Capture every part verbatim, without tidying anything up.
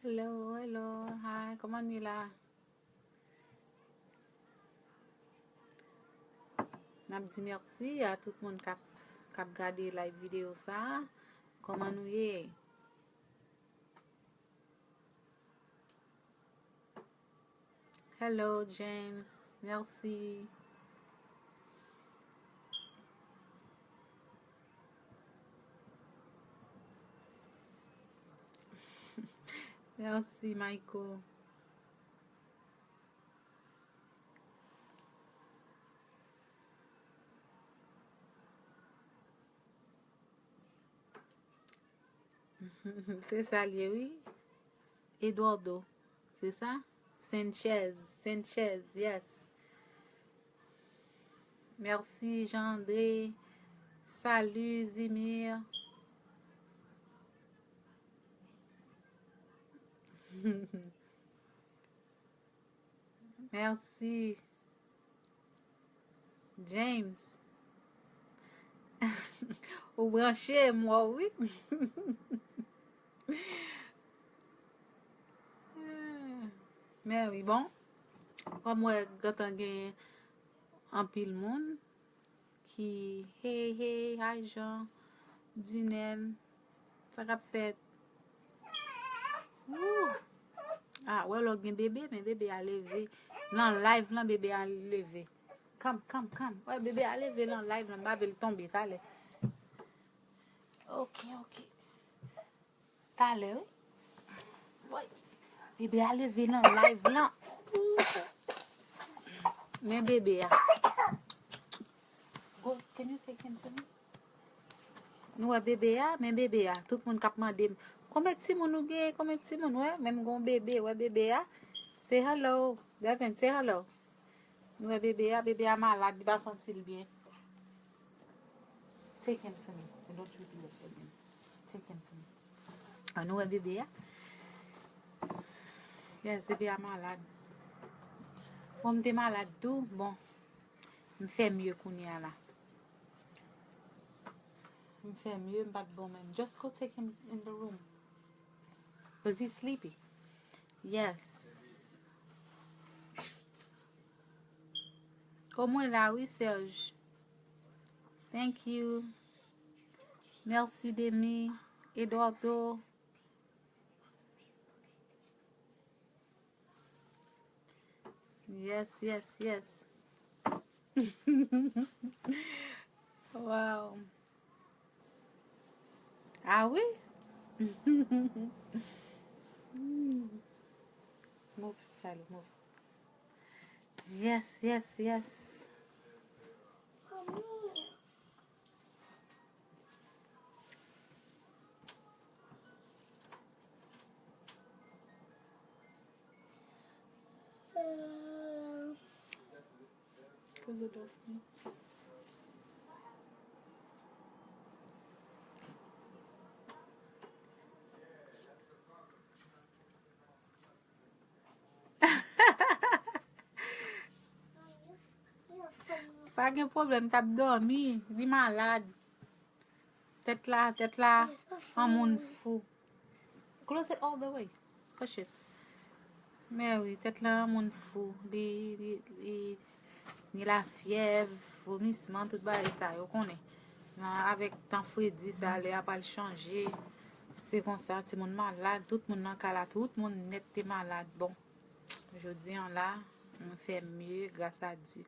Hello, hello, hi, kòman nou ye la? N ap di mèsi a tout moun k ap, k ap gade live videyo sa a. Kòman nou ye? Hello, James. Mèsi. Mèsi, Michael. Se sa l ye, wi. Eduardo, se sa? Sanchez, Sanchez, yes. Mèsi, Jean André. Salut, Zimir. Mèsi. James. Ou branche, m wè w, wi. Men wi, bon. Kòm wè, gentan gen anpil moun ki, hey, hey, hi, Jean, Dunel, sa k ap fèt? Woo! Ah, wè lè w gen bebe, men bebe a leve. Nan live lan, bebe a leve. Come, come, come. Wè, bebe a leve nan live lan, m pa vle l tonbe talè. Ok, ok. Talè, wi. Woy. Bebe a leve nan live lan. Men bebe a. Go, can you take him for me? Nou wè bebe a, men bebe a. Tout moun k ap mande m, "Konbyen timoun ou gen? Konbyen timoun?" Wè, menm gon bebe, wè bebe a. Say hello. Devin, say hello. Nou wè bebe a, bebe a malad, li pa santi l byen. Take him for me. And don't you do it again. Take him for me. An nou wè bebe a. Yes, bebe a malad. Bon, m te malad tou. Bon, m fè mye kounye a la. M fè mye, m pa t bon menm. Just go take him in the room. 'Cause he's sleepy. Yes. O mwen la, wi, Serge. Thank you. Mèsi, Demi. Eduardo. Yes, yes, yes. Wow. Ah wi? Hmm. Move, Charlie, move. Yes, yes, yes. Close the door for me. Pa gen pwoblèm, t ap dòmi. Li malad. Tèt la, tèt la, an moun fou. Close it all the way. Push it. Men wi, tèt la an moun fou. Li, li, li, ni lafyèv, vomisman, tout bagay sa yo konnen. Nan, avèk tan fredi sa, lè a pral chanje. Se konsa, timoun malad, tout moun nan kay la, tout moun nèt te malad. Bon, jodi an la, m fè mye, gras a Dye.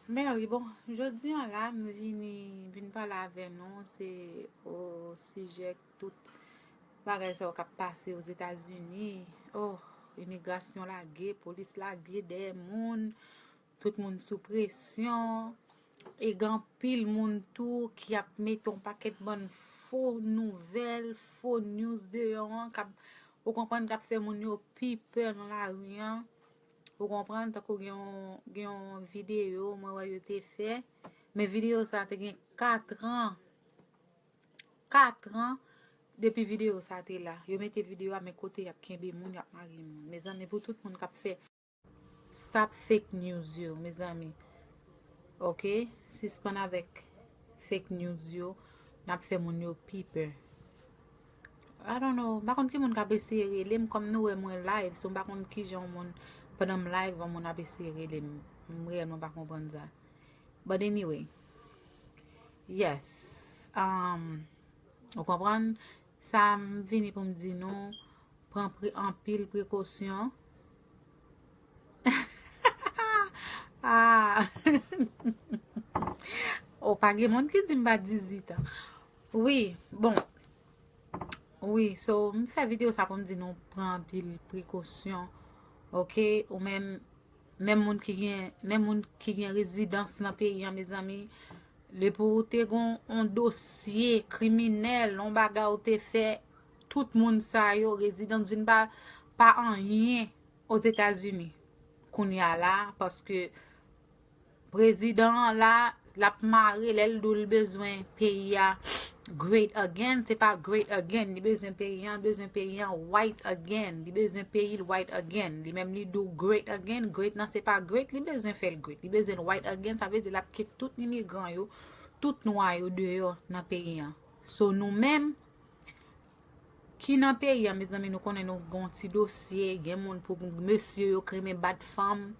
Men wi, bon, jodi an la, m vini, vin pale avè nou, se o sijè tout bagay sa yo k ap pase Ozetazini. Oh, imigrasyon lage, polis lage dèyè moun, tout moun sou presyon. E gen anpil moun tou ki ap mete yon pakèt bann fo nouvèl, fo news deyò an, k ap, ou konprann, k ap fè moun yo pi pè nan lari an. Ou konprann? Tankou gen yon, gen yon videyo mwen wè yo te fè. Men videyo sa te gen katran. Katran depi videyo sa te la. Yo mete videyo a, men kote y ap kenbe moun, y ap mare moun. Mezanmi, pou tout moun k ap fè, stop fake news yo, mezanmi. Ok? Sispann avèk fake news yo. N ap fè moun yo pi pè. I don't know, m pa konn ki moun k ap eseye rele m, kòm nou wè mwen live, so m pa konn kijan yon moun, pandan m live, yon moun ap eseye rele m. M reyèlman pa konprann sa. But anyway, yes. Um, ou konprann? Sa m vini pou m di nou, pran pre, anpil prekosyon. Ah. Oh, pa gen moun ki di m pa dizuit an. Wi, bon. Wi, so, m fè videyo sa pou m di nou pran anpil prekosyon. Ok? Ou menm, menm moun ki gen, menm moun ki gen rezidans nan peyi an, mezanmi, depi ou te gon yon dosye kriminèl, yon bagay ou te fè, tout moun sa yo, rezidans vin pa, pa anyen Ozetazini kounye a la, paske prezidan an la, l ap mare, lè l di w l bezwen peyi a great again, se pa great again, li bezwen peyi an, li bezwen peyi an white again, li bezwen peyi l white again, li menm li di w great again, great nan se pa great, li bezwen fè l great, li bezwen l white again, sa vle di l ap kite tout imigran yo, tout nwa yo deyò nan peyi an. So nou menm, ki nan peyi an, mezanmi, nou konnen nou gon ti dosye, gen moun pou mesye yo k renmen bat fanm,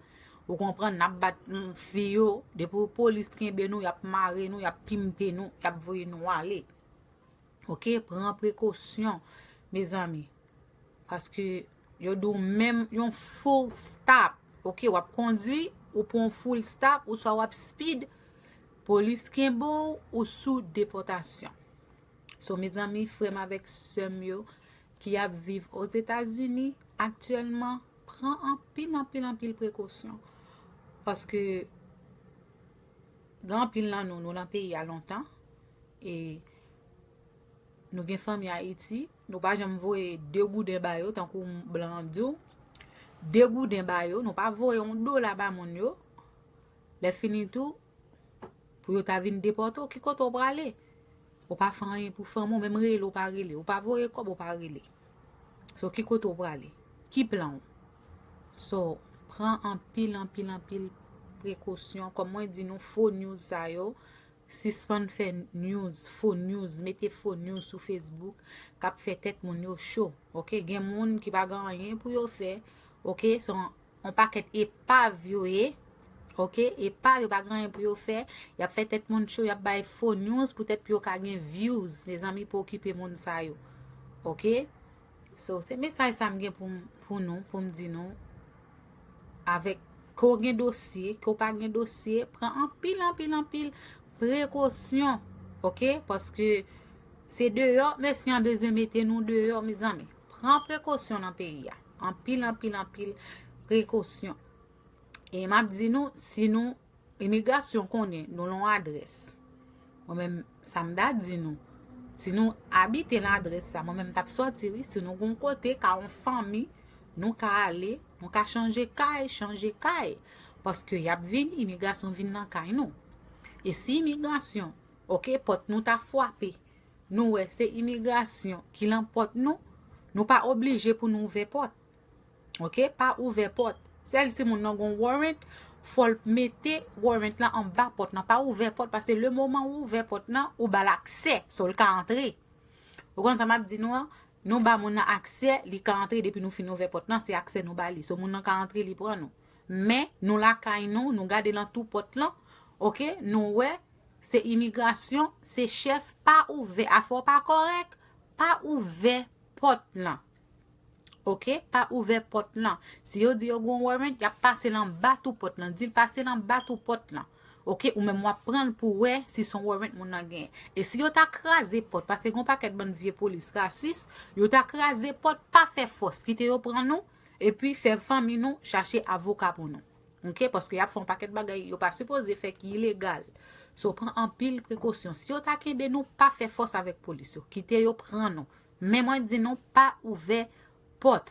ou konprann, n ap bat, mm, fi yo, depi polis kenbe nou, y ap mare nou, y ap pimpe nou, y ap voye nou ale. Ok, pran prekosyon, mezanmi, paske yo di w menm yon full stop, ok, w ap kondwi, ou pran yon full stop, oswa w ap speed, polis kenbe w, ou sou depòtasyon. So, mezanmi, frè m avèk sè m yo ki ap viv Ozetazini aktyèlman, pran anpil, anpil, anpil prekosyon. Paske gen anpil nan nou, nou nan peyi a lontan, e nou gen fanmi Ayiti, nou pa janm voye de gouden ba yo, tankou blan an di w, de gouden ba yo, nou pa voye yon dola ba moun yo. Lè fini tou, pou yo ta vin depòte w, ki kote w prale? Ou pa fè anyen pou fanmi w, menm rele w pa rele. Ou pa voye kòb, ou pa rele. So, ki kote w prale? Ki plan w? So, pran anpil, anpil, anpil prekosyon. Kòm mwen di nou, fo news sa yo, sispann fè news, fo news, mete fo news sou Facebook k ap fè tèt moun yo cho. Ok, gen moun ki pa gen anyen pou yo fè. Ok, se yon, yon pakèt epav yo ye. Ok, epav yo pa gen anyen pou yo fè. Y ap fè tèt moun cho, y ap bay fo news poutèt pou yo ka gen views. Mezanmi, pa okipe moun sa yo. Ok? So, se mesaj sa m gen pou, pou nou, pou m di nou. Avèk ke w gen dosye, ke w pa gen dosye, pran anpil, anpil, anpil prekosyon. Ok? Paske se deyò, mesye an bezwen mete nou deyò, mezanmi. Pran prekosyon nan peyi a. Anpil, anpil, anpil prekosyon. E m ap di nou, si nou, imigrasyon konnen nou nan yon adrès. Mwen menm, sa m ta di nou, si nou abite nan adrès sa, mwen menm m t ap sòti, wi, si nou gon kote, ka yon fanmi, nou ka ale, nou ka chanje kay, chanje kay. Paske y ap vini, imigrasyon vin nan kay nou. E si imigrasyon, ok, pòt nou ta frape, nou wè se imigrasyon ki lan pòt nou, nou pa oblije pou nou ouvè pòt. Ok, pa ouvè pòt. Sèl si moun nan gon warrant, fò l mete warrant lan anba pòt lan. Pa ouvè pòt, paske le moman ou ouvè pòt lan, ou ba l aksè, so l ka antre. Ou konn sa m ap di nou an? Nou ba moun nan aksè, li ka antre depi nou fin ouvè pòt lan, se aksè nou ba li. So moun nan ka antre, li pran nou. Men, nou lakay nou, nou gade lan tou pòt lan, ok, nou wè, se imigrasyon, se chèf, pa ouvè, afè w pa kòrèk, pa ouvè pòt lan. Ok, pa ouvè pòt lan. Si yo di yo gon warrant, y ap pase l anba tou pòt lan. Di l pase l anba tou pòt lan. Ok, ou menm w ap pran l pou wè si se yon warrant moun nan genyen. E si yo ta kraze pòt, paske gon pakèt bann vye polis rasis, yo ta kraze pòt, pa fè fòs, kite yo pran nou, epi fè fanmi nou chache avoka pou nou. Ok, paske y ap fè yon pakèt bagay yo pa sipoze fè ki ilegal. So, pran anpil prekosyon. Si yo ta kenbe nou, pa fè fòs avèk polis yo. Kite yo pran nou. Men mwen di nou, pa ouvè pòt.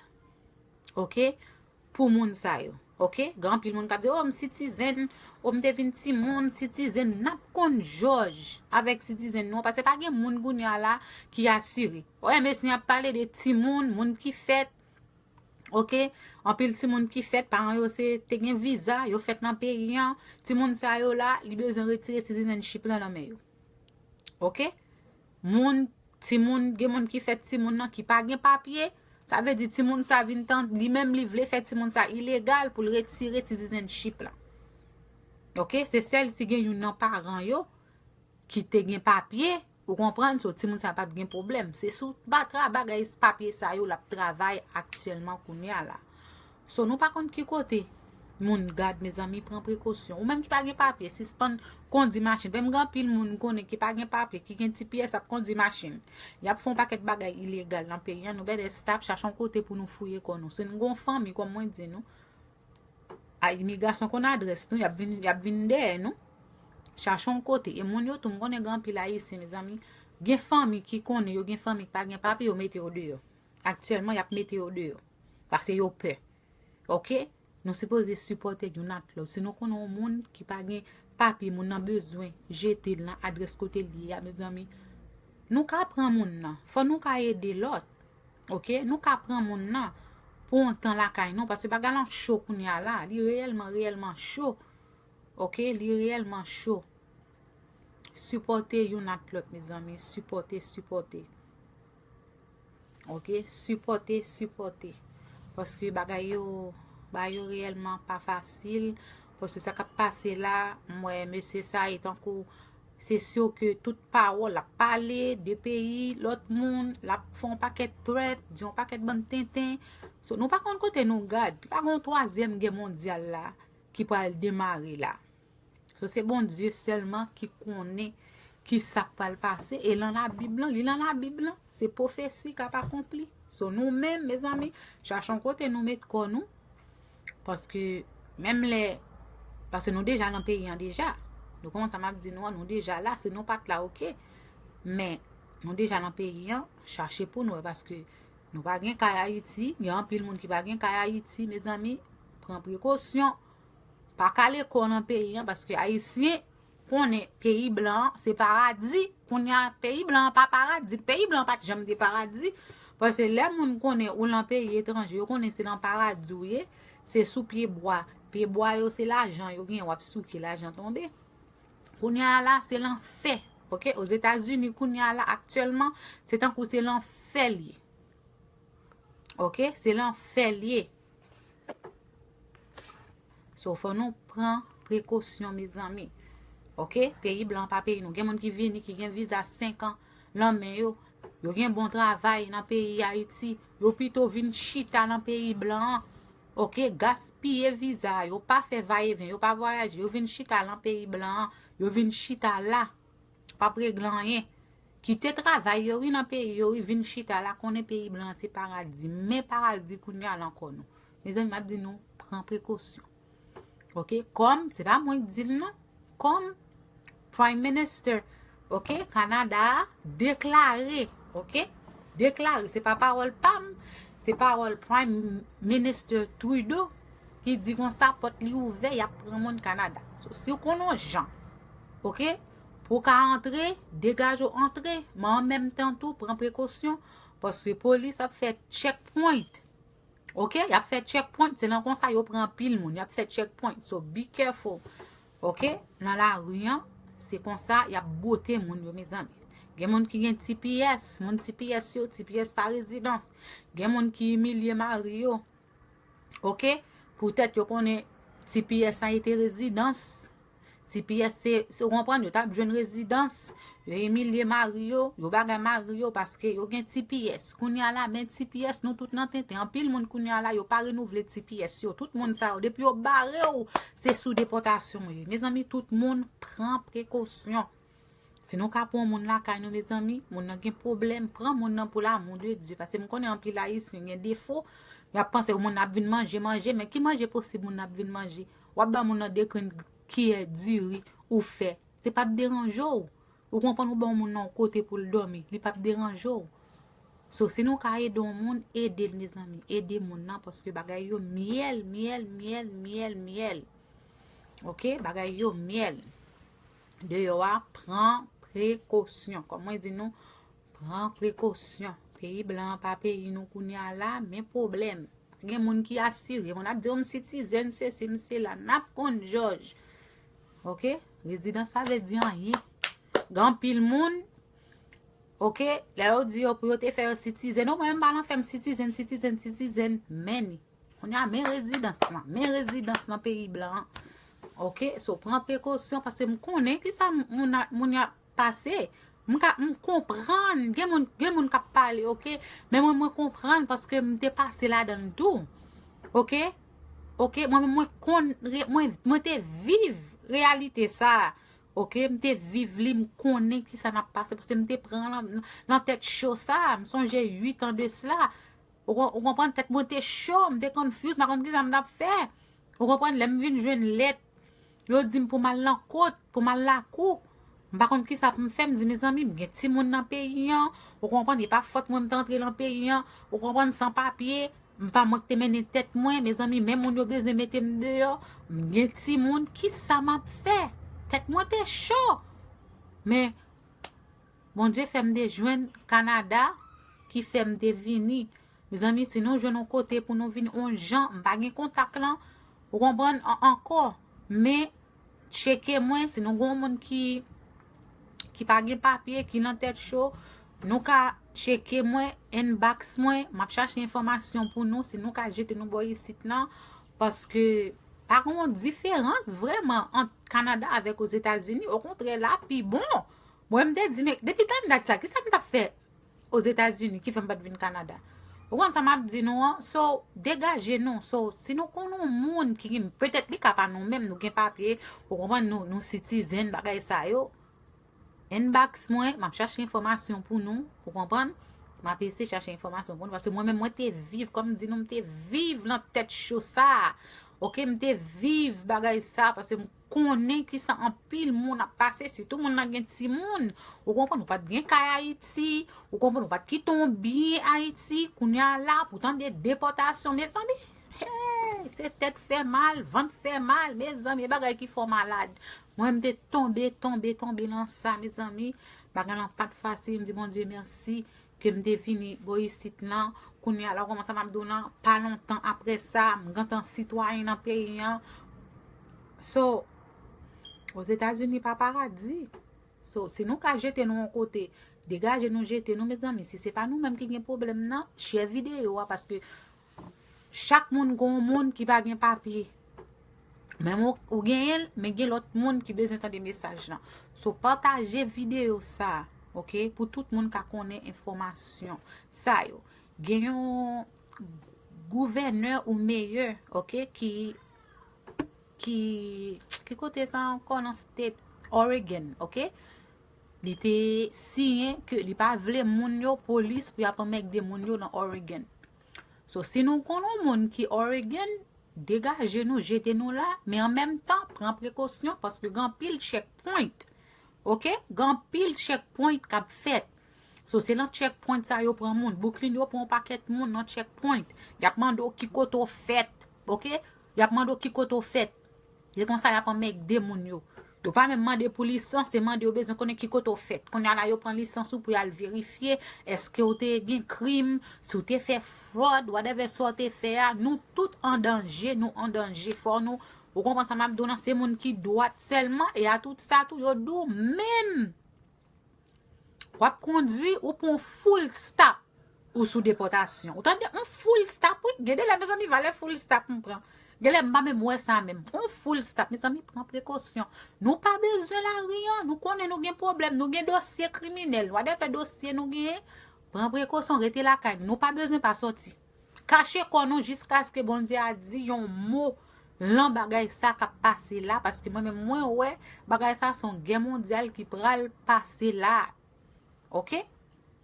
Ok? Pou moun sa yo. Ok? Gen anpil moun k ap di, "Oh, m citizen, oh, m te vin timoun, citizen, n ap konn jòj avèk citizen nou an," paske pa gen moun kounye a la ki asire. Oye, mesye ap pale de timoun, moun ki fèt, ok? Anpil timoun ki fèt, paran yo se te gen viza, yo fèt nan peyi an, timoun sa yo la, li bezwen retire citizenship lan nan men yo. Ok? Moun Timoun, gen moun ki fè timoun nan ki pa gen papye, sa vle di timoun sa vin tan, li menm li vle fè timoun sa ilegal pou l retire citizenship la. Ok, se sèl si gen youn nan paran yo ki te gen papye, ou konprann, so timoun sa p ap gen pwoblèm. Se sou batra bagay papye sa yo l ap travay aktyèlman kounye a la. So nou pa konn ki kote moun gad, mezanmi, pran prekosyon. Ou menm ki pa gen papye, sispann kondi machin. Menm gen anpil moun m konnen ki pa gen papye, ki gen T P S ap kondi machin. Y ap fè yon pakèt bagay ilegal nan peyi an. Nou bèdè stop, chache yon kote pou nou fouye kò nou. Si nou gen yon fanmi, kòm mwen di nou, a imigrasyon konn adrès nou, y ap vin, y ap vin dèyè nou. Chache yon kote. E moun yo tou, m konnen gen anpil Ayisyen, mezanmi. Gen fanmi ki konnen yo gen fanmi ki pa gen papye, yo mete yo deyò. Aktyèlman, y ap mete yo deyò. Paske yo pè. Ok? Nou sipoze sipòte youn ak lòt. Si nou konnen yon moun ki pa gen papye, moun nan bezwen jete l nan adrès kote l ye a, mezanmi, nou ka pran moun nan. Fò nou ka ede lòt. Ok? Nou ka pran moun nan pou yon tan lakay nou, paske bagay lan cho kounye a la. Li reyèlman, reyèlman cho. Ok? Li reyèlman cho. Sipòte youn ak lòt, mezanmi. Sipòte, sipòte. Ok? Sipòte, sipòte. Paske bagay yo, bagay yo reyèlman pa fasil. Paske sa k ap pase la, m wè mesye sa e tankou, se si ke tout pawòl ap pale de peyi lòt moun, l ap fè yon pakèt threat, di yon pakèt bann tenten. So, nou pa konn kote nou gad. Pa gen yon twazyèm gè mondyal la ki pral demare la. So, se Bondye sèlman ki konnen ki sa k pral pase. E lan Labib lan, li lan Labib lan, se pwofesi k ap akonpli. So, nou menm, mezanmi, chache yon kote nou met kò nou. Paske, menm lè, paske nou deja nan peyi an deja. Nou konprann sa m ap di nou an, nou deja la, si nou pa t la, ok. Men, nou deja nan peyi an, chache pou nou wè, paske nou pa gen kay Ayiti, gen anpil moun ki pa gen kay Ayiti, mezanmi, pran prekosyon. Pa kale kò nan peyi an, paske Ayisyen konnen peyi blan an se paradi. Kounye a, peyi blan an pa paradi. Peyi blan an pa t janm te paradi. Paske lè moun konnen ou lan peyi etranje, yo konnen se nan paradi w ye, se sou pye bwa. Pye bwa yo, se lajan yo gen, w ap souke lajan tonbe. Kounye a la, se lanfè. Ok? Ozetazini, kounye a la, aktyèlman, se tankou se lanfè l ye. Ok? Se lanfè l ye. So, fò nou pran prekosyon, mezanmi. Ok? Peyi blan pa peyi nou. Gen moun ki vini, ki gen viza senk an lan men yo. Yo gen bon travay nan peyi Ayiti. Yo pito vin chita nan peyi blan an. Ok? Gaspiye viza. Yo pa fè vayeven. Yo pa vwayaje. Yo vin chita lan peyi blan an. Yo vin chita la. P ap regle anyen. Kite travay yo, wi, nan peyi yo, wi, vin chita la, konnen peyi blan an se paradi. Men paradi kounye a la ankò nou. Mezanmi, m ap di nou, pran prekosyon. Ok? Kòm, se pa mwen k di l non. Kòm Prime Minister, ok, Kanada a deklare, ok? Deklare, se pa pawòl pa m, se pawòl Prime Minister Trudeau ki di konsa pòt li ouvè, y ap pran moun Kanada. So, si w konn yon jan, ok, pou w ka antre, degaje w antre, men an menm tan tou, pran prekosyon, paske polis ap fè checkpoint. Ok? Y ap fè checkpoint, se nan konsa yo pran anpil moun, y ap fè checkpoint. So, be careful. Ok? Nan lari an, se konsa y ap bwote moun yo, mezanmi. Gen moun ki gen T P S, moun T P S yo, T P S pa rezidans. Gen moun ki imilye mari yo. Ok? Poutèt yo konnen T P S lan e te rezidans. T P S se, se, ou konprann, yo t ap jwenn rezidans, yo imilye mari yo, yo bagay mari yo paske yo gen T P S. Kounye a la, men T P S, nou tout nan tenten. Anpil moun kounye a la, yo pa renouvle T P S yo. Tout moun sa yo, depi yo bare w, se sou depòtasyon w ye. Mezanmi, tout moun pran prekosyon. Si nou ka pran yon moun lakay nou, mezanmi, moun nan gen pwoblèm, pran moun nan pou l'amour de Dieu. Paske m konnen anpil Ayisyen gen defo, y ap panse moun nan ap vin manje, manje, men ki manje posib moun nan ap vin manje? W ap ba moun nan de grenn kiyè diri ou fè. Se p ap deranje w. Ou konprann, ou ba yon moun nan yon kote pou l dòmi, li p ap deranje w. So, si nou ka ede yon moun, ede l, mezanmi. Ede moun nan, paske bagay yo myèl, myèl, myèl, myèl, myèl. Ok? Bagay yo myèl. Deyò a, pran prekosyon. Kòm mwen di nou, pran prekosyon. Peyi blan an pa peyi nou kounye a la, men pwoblèm. Gen moun ki asire, moun ap di, "Oh, m sitizèn, sesi, m sela." N ap konn jòj. Ok? Rezidans pa vle di anyen. Gen anpil moun, Ok, lè yo di yo pou yo te fè yo citizen, non, mwen menm pa nan fè m citizen, citizen, citizen, men ni. Kounye a, men rezidans lan, men rezidans nan peyi blan an. Ok, so pran prekosyon paske m konnen ki sa moun, moun y ap pase. M ka, m konprann, gen moun, gen moun k ap pale, ok? Men mwen, mwen konprann paske m te pase ladan l tou. Ok? Ok, mwen, mwen konn, mwen, mwen te viv reyalite sa. Ok, m te viv li, m konnen ki sa n ap pase, paske m te pran lan, lan tèt cho sa. M sonje uit an de sila. Ou, ou konprann, tèt mwen te cho, m te confuse, m pa konn ki sa m t ap fè. Ou konprann, lè m vin jwenn lèt, yo di m pou m al nan kot, pou m al lakou. M pa konn ki sa pou m fè, m di, mezanmi, m gen timoun nan peyi an. Ou konprann, e pa fòt mwen m te antre lan peyi an. Ou konprann, san papye. M pa mwen ki te mennen tèt mwen, mezanmi, men moun yo bezwen mete m deyò. M gen timoun, ki sa m ap fè? Tèt mwen te cho. Men, Bondye fè m te jwenn Kanada, ki fè m te vini. Mezanmi, si nou jwenn yon kote pou nou vin yon jan, m pa gen kontak lan, ou konprann, an- ankò. Men, tcheke mwen, si nou gen yon moun ki, ki pa gen papye, ki nan tèt cho, nou ka tcheke mwen, inbox mwen, m ap chache enfòmasyon pou nou, si nou ka jete nou bò isit lan, paske pa gen yon diferans vrèman ant Kanada avèk Ozetazini, okontrè, la pi bon. Mwen, m te di, men depi tan dat sa, ki sa m t ap fè Ozetazini ki fè m pa t vin Kanada? Ou konn sa m ap di nou an? So, degaje nou. So, si nou konn yon moun ki, petèt li ka pa nou menm, nou gen papye, ou konprann, nou, nou citizen, bagay sa yo, inbox mwen, m ap chache enfòmasyon pou nou, ou konprann? M ap eseye chache enfòmasyon pou nou, paske mwen menm, mwen te viv, kòm m di nou, m te viv lan tèt cho sa. Ok, m te viv bagay sa, paske m konnen ki sa anpil moun ap pase, sitou moun nan gen timoun. Ou konprann, nou pa t gen kay Ayiti, ou konprann, nou pa t kite yon byen Ayiti, kounye a la, pou tande depòtasyon, mezanmi. Hey, se tèt fè mal, vant fè mal, mezanmi, e bagay ki fè w malad. Mwen, m te tonbe, tonbe, tonbe lan sa, mezanmi. Bagay lan pa t fasil, m di Bondye mèsi ke m te vini bò isit lan. Kounye a la, kòman sa m ap di w lan, pa lontan apre sa, m gentan sitwayen nan peyi an. So, Ozetazini pa paradi. So, si nou ka jete nou yon kote, degaje nou, jete nou, mezanmi. Si se pa nou menm ki gen pwoblèm nan, share videyo a, paske chak moun gen yon moun ki pa gen papye. Menm ou, ou genyen l, men gen lòt moun ki bezwen tande mesaj lan. So, pataje videyo sa, ok, pou tout moun ka konnen enfòmasyon sa yo. Gen yon gouvènè ou meyè, ok, ki, ki, ki kote sa ankò nan state Oregon, ok? Li te siyen ke li pa vle moun yo, polis, pou y ap anmègde moun yo nan Oregon. So, si nou konn yon moun ki Oregon, degaje nou, jete nou la, men an menm tan, pran prekosyon, paske gen anpil checkpoint. Ok? Gen anpil checkpoint k ap fèt. So, se nan checkpoint sa yo pran moun. Brooklyn, yo pran yon pakèt moun nan checkpoint. Y ap mande w ki kote w fèt. Ok? Y ap mande w ki kote w fèt. Se konsa y ap anmègde moun yo. Yo pa menm mande pou lisans, se mande yo bezwen konnen ki kote w fèt. Kounye a la, yo pran lisans ou pou y al verifye èske w te gen krim, si w te fè fraud, whatever sa w te fè a. Nou tout an danje, nou an danje. Fò nou, ou konprann sa m ap di w lan, se moun ki dwat sèlman, e a tout sa tou, yo di w menm w ap kondwi, ou pran yon full stop, ou sou depòtasyon. Ou tande? Yon full stop, wi. Gen de lè, mezanmi, valè full stop m pran. Gen lè m pa menm wè sa menm. Yon full stop, mezanmi, pran prekosyon. Nou pa bezwen lari an. Nou konnen nou gen pwoblèm. Nou gen dosye kriminèl. Whatever dosye nou genyen, pran prekosyon, rete lakay nou. Nou pa bezwen pa sòti. Kache kò nou jiskaske Bondye a di yon mo lan bagay sa k ap pase la, paske mwen menm mwen wè bagay sa se yon gè mondyal ki pral pase la. Ok?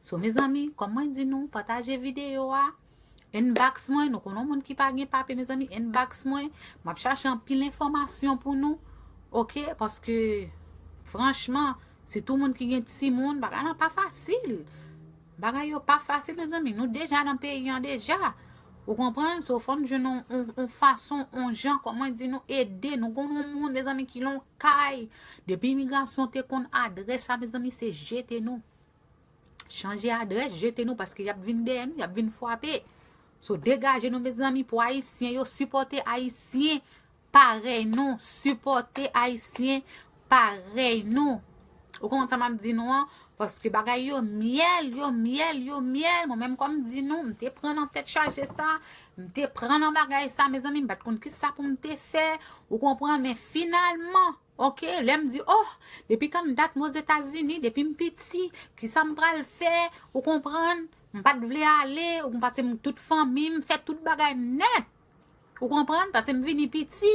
So, mezanmi, kòm mwen di nou, pataje videyo a, inbox mwen, nou konnen yon moun ki pa gen papye, mezanmi, inbox mwen, m ap chache anpil enfòmasyon pou nou, ok? Paske, franchman, sitou moun ki gen timoun, bagay lan pa fasil. Bagay yo pa fasil, mezanmi. Nou deja nan peyi an deja. Ou konprann? So, fò n jwenn yon, yon, yon fason, yon jan, kòman di nou, ede. Nou konn yon moun, mezanmi, ki lan kay. Depi imigrasyon te konn adrès la, mezanmi, se jete nou. Chanje adrès, jete nou, paske y ap vin dèyè nou, y ap vin frape. So, degaje nou, mezanmi, pou Ayisyen yo, sipòte Ayisyen parèy nou, sipòte Ayisyen parèy nou. Ou konprann sa m ap di nou an? Paske bagay yo myèl, yo myèl, yo myèl. Mwen menm, kòm m di nou, m te pran nan tèt chaje sa, m te pran nan bagay sa, mezanmi, m pa t konn ki sa pou m te fè, ou konprann, men finalman, oke, lè m di, oh, depi kann dat m Ozetazini, depi m piti, ki sa m pral fè, ou konprann, m pa t vle ale, ou konprann, paske m, tout fanmi m fè tout bagay nèt. Ou konprann? Paske m vini piti.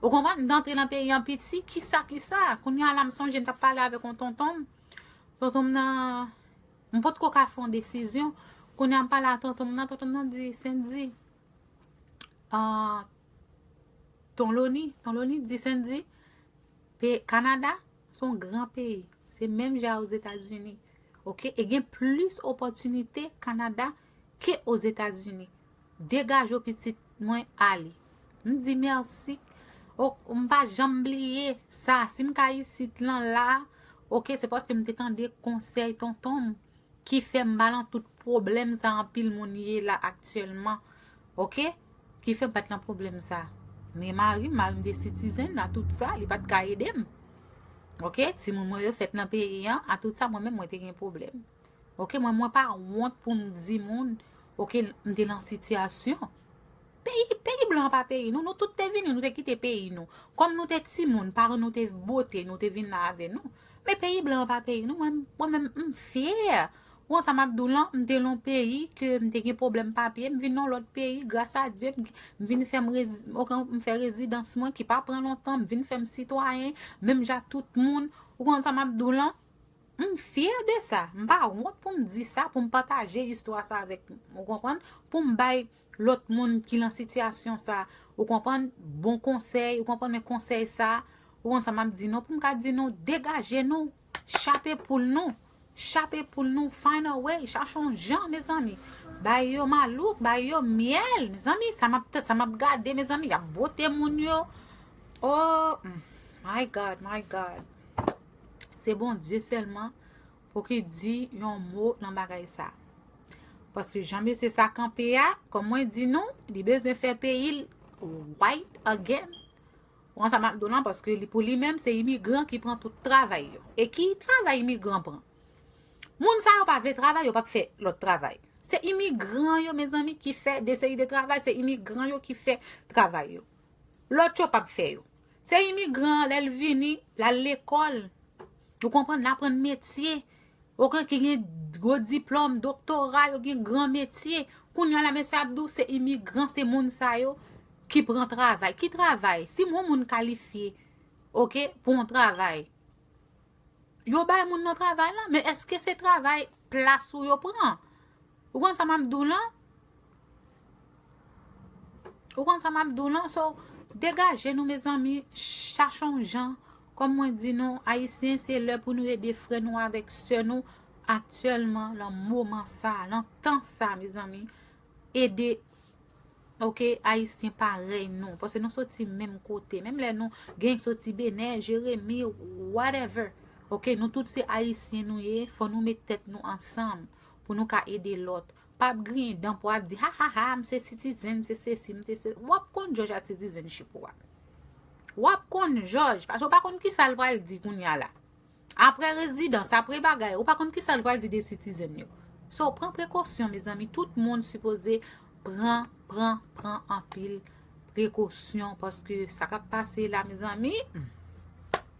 Ou konprann? M t antre nan peyi an piti. Kisa, kisa? Kounye a la, m sonje m t ap pale avèk yon tonton m. Tonton m nan, m potko ka fè yon desizyon. Kounye a, m pale a tonton m nan. Tonton m nan di, Sendy, ah, Ton Loni, Ton Loni di, Sendy, pe, Kanada, se yon gran peyi. Se menm jan Ozetazini. Oke? E gen plis opòtinite Kanada ke Ozetazini. Degaje w, pitit mwen, ale. M di mèsi. O, m pa janm bliye sa. Si m ka isit lan la, oke, se paske m te tande konsèy tonton m ki fè m pa lan tout pwoblèm sa anpil moun ye la aktyèlman. Oke? Ki fè m pa t lan pwoblèm sa. Men mari m, mari m te citizen, a tout sa, li pa t ka ede m. Oke? Timoun mwen yo fèt nan peyi an, a tout sa, mwen menm mwen te gen pwoblèm. Oke? Mwen, mwen pa wont pou m di moun, oke, m te lan sitiyasyon. Peyi, peyi blan pa peyi nou, nou tout te vini, nou te kite peyi nou. Kòm nou te timoun, paran nou te bote, nou te vin la avè nou. Men peyi blan pa peyi nou, mwen, mwen menm, m fyè. Ou konn sa m ap di w lan, m te lan peyi ke m te gen pwoblèm papye, m vin nan lòt peyi, gras a Dye, m, m vin fè m rezi-, oke, m fè rezidans mwen ki pa pran lontan, m vin fè m sitwayen, menm jan tout moun. Ou konn sa m ap di w lan, m fyè de sa. M pa wont pou m di sa, pou m pataje istwa sa avèk, ou konprann? Pou m bay lòt moun ki lan sitiyasyon sa, ou konprann, bon konsèy, ou konprann, men konsèy sa, ou konn sa m ap di nou, pou m ka di nou, degaje nou, chape poul nou, chape poul nou, find a way, chache yon jan, mezanmi. Bay yo malouk, bay yo myèl, mezanmi, sa m ap, sa m ap gade, mezanmi, y ap bote moun yo. Oh, mm, my God, my God. Se Bondye sèlman pou ki di yon mo nan bagay sa. Paske jan mesye sa kanpe a, kòm mwen di nou, li bezwen fè peyi l white again. Ou konn sa m ap di w lan, paske li, pou li menm, se imigran ki pran tout travay yo. E ki travay imigran pran? Moun sa yo pa vle travay, yo p ap fè lòt travay. Se imigran yo, mezanmi, ki fè de seri de travay, se imigran yo ki fè travay yo. Lòt yo p ap fè yo. Se imigran, lè l vini, l al lekòl. Ou konprann, l aprann metye. Oke, ki gen gwo diplòm, doktora, yo gen gran metye. Kounye a la, mesye ap di w, se imigran, se moun sa yo ki pran travay. Ki travay? Si yon moun kalifye, oke, pou yon travay, yo bay moun nan travay lan, men èske se travay plas ou yo pran? Ou konn sa m ap di w lan? Ou konn sa m ap di w lan? So, degaje nou, mezanmi, chache yon jan. Kòm mwen di nou, Ayisyen, se lè pou nou ede frè nou avèk sè nou aktyèlman, lan moman sa, lan tan sa, mezanmi. Ede, oke, Ayisyen parèy nou. Paske nou soti menm kote. Menm lè nou gen soti Benè, Jeremi, whatever. Oke, nou tout se Ayisyen nou ye. Fò nou met tèt nou ansanm pou nou ka ede lòt. Pa ap griyen dan pou ap di, ha, ha, ha, m se citizen, m se sesi, m se se. W ap konn jòj a citizenship ou a. W ap konn jòj, paske w pa konn ki sa l pral di kounye a la. Apre rezidans, apre bagay, ou pa konn ki sa l pral di de citizen yo. So, pran prekosyon, mezanmi. Tout moun sipoze pran, pran, pran anpil prekosyon, paske sa k ap pase la, mezanmi, hmm,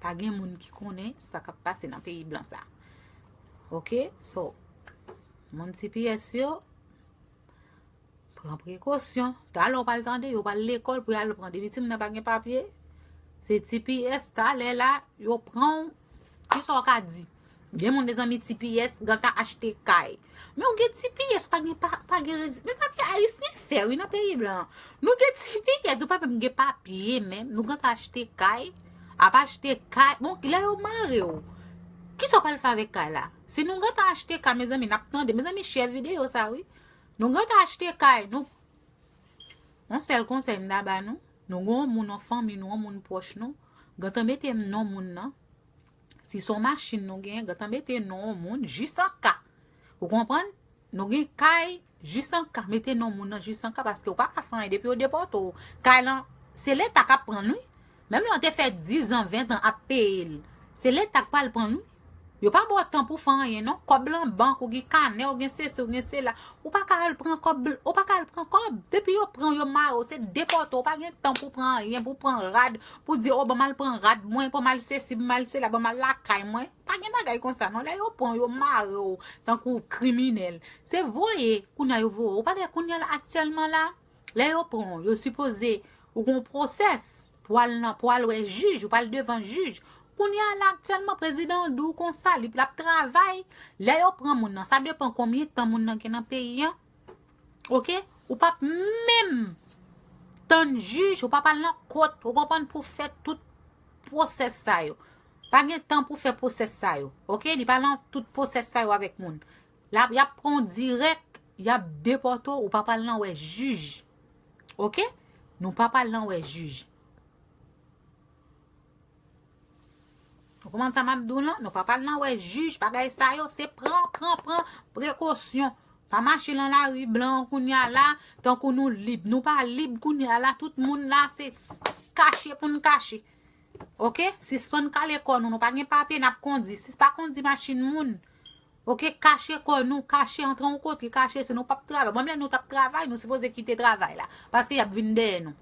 pa gen moun ki konnen sa k ap pase nan peyi blan sa. Oke? So, moun T P S yo, pran prekosyon. Talè w pral tande, yo pral lekòl pou y al pran. Depi timoun nan pa gen papye, se T P S, talè la, yo pran w. Kisa w ka di? Gen moun, mezanmi, T P S, gentan achte kay. Men w gen T P S, ou pa gen, pa, pa gen rezi-, mezanmi, Ayisyen fè, wi, nan peyi blan. Nou gen T P S, nou pa menm gen papye, menm. Nou gentan achte kay. Ap achte kay. Bon, lè yo mare w, kisa w pral fè avèk kay la? Si nou gentan achte kay, mezanmi, n ap tande. Mezanmi, share videyo sa, wi. Nou gentan achte kay, nou. Yon sèl konsèy m ta ba nou, nou gen yon moun nan fanmi nou, yon moun pwòch nou, gentan mete non moun nan. Si se yon machin nou genyen, gentan mete non yon moun, jis an ka. Ou konprann? Nou gen kay, jis an ka, mete non moun nan, jis an ka, paske ou pa ka fè anyen depi yo depòte w. Kay lan, se Leta k ap pran l, wi. Menm lè w te fè diz an, ven an ap peye l, se Leta k pral pran l, wi. Yo pa ba w tan pou fè anyen, non. Kòb lan bank, ou gen kanè, ou gen sesi, ou gen sela. Ou pa ka al pran kòb, ou pa ka al pran kòb. Depi yo pran w, yo mare w, se depòte w. Ou pa gen tan pou pran anyen, pou pran rad, pou di, o, ban m al pran rad mwen, ban m al sesi, ban m al sela, ban m al lakay mwen. Pa gen bagay konsa, non. Lè yo pran w, yo mare w, tankou kriminèl. Se voye, kounye a yo voye w. Ou pa gen kounye a la, aktyèlman la, lè yo pran w, yo sipoze, ou gon pwosès pou al nan, pou al wè jij, ou pral devan jij. Kounye a la, aktyèlman, prezidan an di w konsa, li, l ap travay. Lè yo pran moun nan, sa depan konbyen tan moun nan gen nan peyi an. Oke? Ou p ap menm tann jij, ou p ap al nan kot, ou konprann, pou fè tout pwosès sa yo. Pa gen tan pou fè pwosès sa yo. Oke? Li pa nan tout pwosès sa yo avèk moun. L ap, y ap pran w dirèk, y ap depòte w, ou p ap al nan wè jij. Oke? Nou p ap al nan wè jij. Ou konprann sa m ap di w lan? Nou p ap al nan wè jij, bagay sa yo, se pran, pran, pran prekosyon. Pa mache lan lari blan kounye a la, tankou nou lib. Nou pa lib kounye a la, tout moun la, se kache pou n kache. Oke? Sispann kale kò nou, nou pa gen papye, n ap kondui. Si pa kondui machin moun, oke, kache kò nou, kache antre yon kote, kache si nou p ap travay. Bon, menm lè nou t ap travay, nou sipoze kite travay la. Paske y ap vin dèyè nou.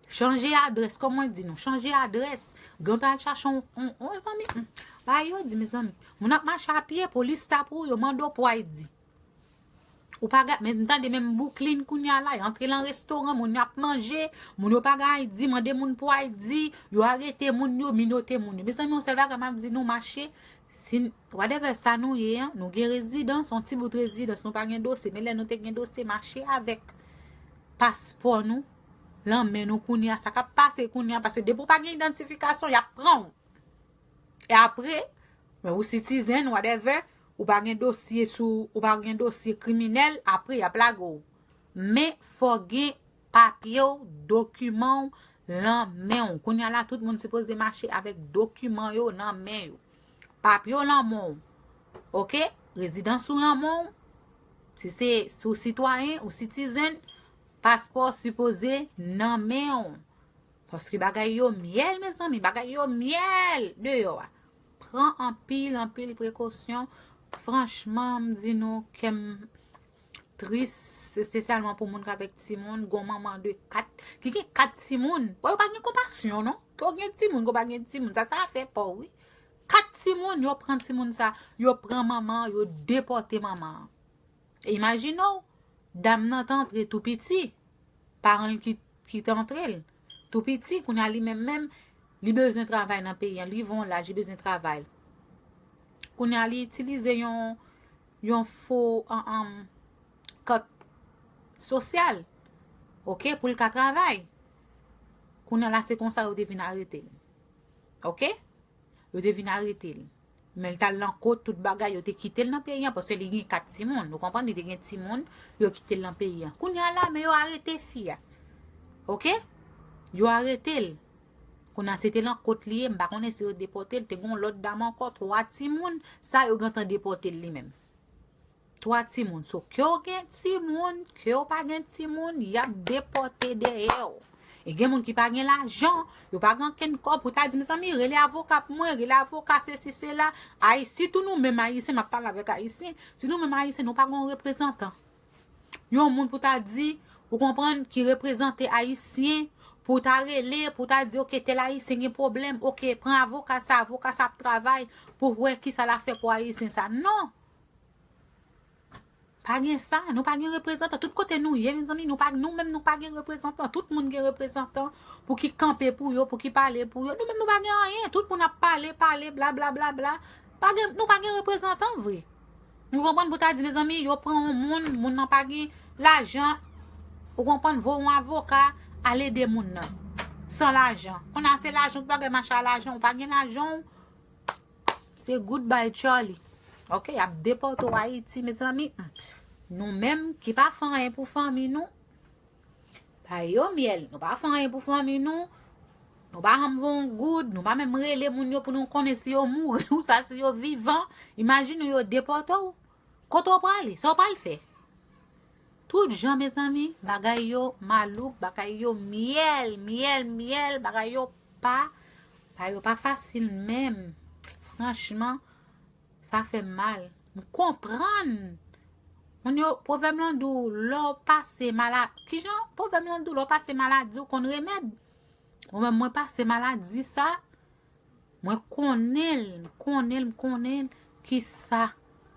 Chanje adrès, kòm mwen di nou, chanje adrès. Gen w ta al chache yon, yon, yon zanmi. Hmm. Bagay yo di, mezanmi. Moun ap mache a pye, polis ta pou yo mande w pou I D. Ou pa ga-, men m tande menm Brooklyn kounye a la, y antre lan restoran, moun y ap manje, moun yo pa gen I D, mande moun pou I D, yo arete moun yo, minote moun yo. Mezanmi, yon sèl bagay m ap di nou, mache, si n, whatever sa nou ye an, nou gen rezidans, yon ti bout rezidans, nou pa gen dosye, men lè nou te gen dosye, mache avèk paspò nou, lan men nou kounye a, sa k ap pase kounye a, paske depi w pa gen idantifikasyon, y ap pran w. E apre, men ou citizen, whatever, ou pa gen dosye sou, ou pa gen dosye kriminèl, apre y ap lage w. Men fò gen papye w, dokiman w lan men w. Kounye a la, tout moun sipoze mache avèk dokiman yo nan men yo. Papye w lan men w. Oke? Rezidans ou lan men w. Si se, si w sitwayen ou citizen, paspò sipoze nan men w. Paske bagay yo myèl, mezanmi, bagay yo myèl deyò a. Pran anpil, anpil prekosyon. Franchman, m di nou, kè m tris, espesyalman pou moun k avèk timoun, gon manman de kat, ki gen kat timoun. Bon, yo pa gen konpasyon, non. Ke w gen timoun, ke w pa gen timoun, sa, sa fè pa w, wi. Kat timoun, yo pran timoun sa, yo pran manman an, yo depòte manman an. E imajine w, dam nan t antre tou piti, paran l ki, ki t antre l. Tou piti, kounye a li menm menm, li bezwen travay nan peyi an, li rive yon laj, li bezwen travay. Kounye a li itilize yon, yon fo, an, an, kat sosyal, oke, pou l ka travay. Kounye a la, se konsa yo te vin arete l. Oke? Yo te vin arete l. Men l t al nan kot, tout bagay, yo te kite l nan peyi an, paske li gen kat timoun. Ou konprann, li te gen timoun, yo kite l nan peyi an. Kounye a la, men yo arete fi a. Oke? Yo arete l. Kounye a, se te nan kot li ye, m pa konnen si yo depòte l, te gen yon lòt dam ankò, twa timoun, sa yo gentan depòte l li menm. Twa timoun. So, ke w gen timoun, ke w pa gen timoun, y ap depòte dèyè w. E gen moun ki pa gen lajan, yo pa gen ankenn kòb pou ta di, mezanmi, rele avoka pou mwen, rele avoka, sesi, sela. Ay, sitou nou menm Ayisyen, m ap pale avèk Ayisyen, si nou menm Ayisyen, nou pa gen yon reprezantan. Yon moun pou ta di, ou konprann, ki reprezante Ayisyen, pou ta rele, pou ta di, oke, tèl Ayisyen gen pwoblèm, oke, pran avoka sa, avoka sa ap travay pou wè kisa l ap fè pou Ayisyen sa. Non! Pa gen sa, nou pa gen reprezantan. Tout kote nou ye, mezanmi, nou pa, nou menm nou pa gen reprezantan. Tout moun gen reprezantan pou ki kanpe pou yo, pou ki pale pou yo. Nou menm nou pa gen anyen. Tout moun ap pale, pale, bla, bla, bla, bla. Pa gen, nou pa gen reprezantan vre. Nou konprann pou ta di, mezanmi, yo pran yon moun, moun nan pa gen lajan. Ou konprann, voye yon avoka, al ede moun nan. San lajan. Kounye a se lajan, tout bagay mache a lajan, ou pa gen lajan, se goodbye Charlie. Oke, y ap depòte w Ayiti, mezanmi. Hmm. Nou menm ki pa fè anyen pou fanmi nou, bay yo myèl. Nou pa fè anyen pou fanmi nou. Nou pa janm voye yon goud. Nou pa menm rele moun yo pou nou konnen si yo mouri ou sa, si yo vivan. Imajine w yo depòte w. Kote w prale? Sa w pral fè? Tout jan, mezanmi, bagay yo malouk, bagay yo myèl, myèl, myèl, bagay yo pa, bagay yo pa fasil menm. Franchman, sa fè m mal. M konprann. Moun yo, pwovèb lan di w, lè w pase maladi, kijan pwovèb lan di w, lè w pase maladi, w konn remèd. Mwen menm, mwen pase maladi sa, mwen konnen l, m konnen l, m konnen l, kisa,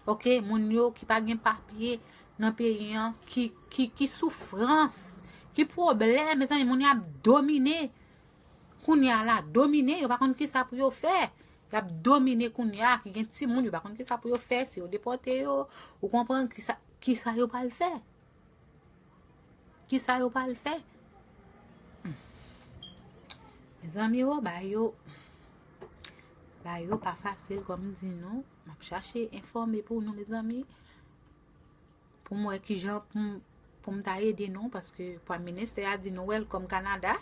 oke, moun yo ki pa gen papye nan peyi an, ki, ki, ki soufrans, ki pwoblèm, mezanmi, moun yo ap domine. Kounye a la, domine, yo pa konn kisa pou yo fè. Y ap domine kounye a, ki gen timoun, yo pa konn kisa pou yo fè, si yo depòte yo, ou konprann kisa, kisa yo pral fè. Kisa yo pral fè? Hmm. Mezanmi, o, bagay yo, bagay yo pa fasil, kòm m di nou. M ap chache enfòme pou nou, mezanmi. Pou m wè kijan pou m, pou m ta ede nou, paske Prime Minister a di nou welcome Canada.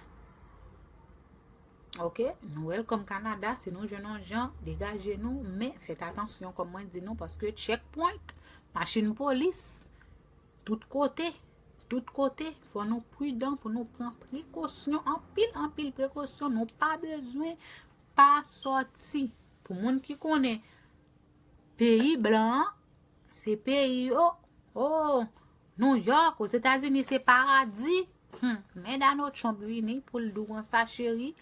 Oke, nou welcome Canada, si nou jwenn yon jan, degaje nou, men fèt atansyon, kòm mwen di nou, paske checkpoint, machin polis, tout kote, tout kote, fò nou pridan pou nou pran prekosyon, anpil, anpil prekosyon, nou pa bezwen pa sòti. Pou moun ki konnen peyi blan an, se peyi yo, o, New York, Ozetazini, se paradi. Hmm, men Donald Trump vini pou l di w konsa, cheri,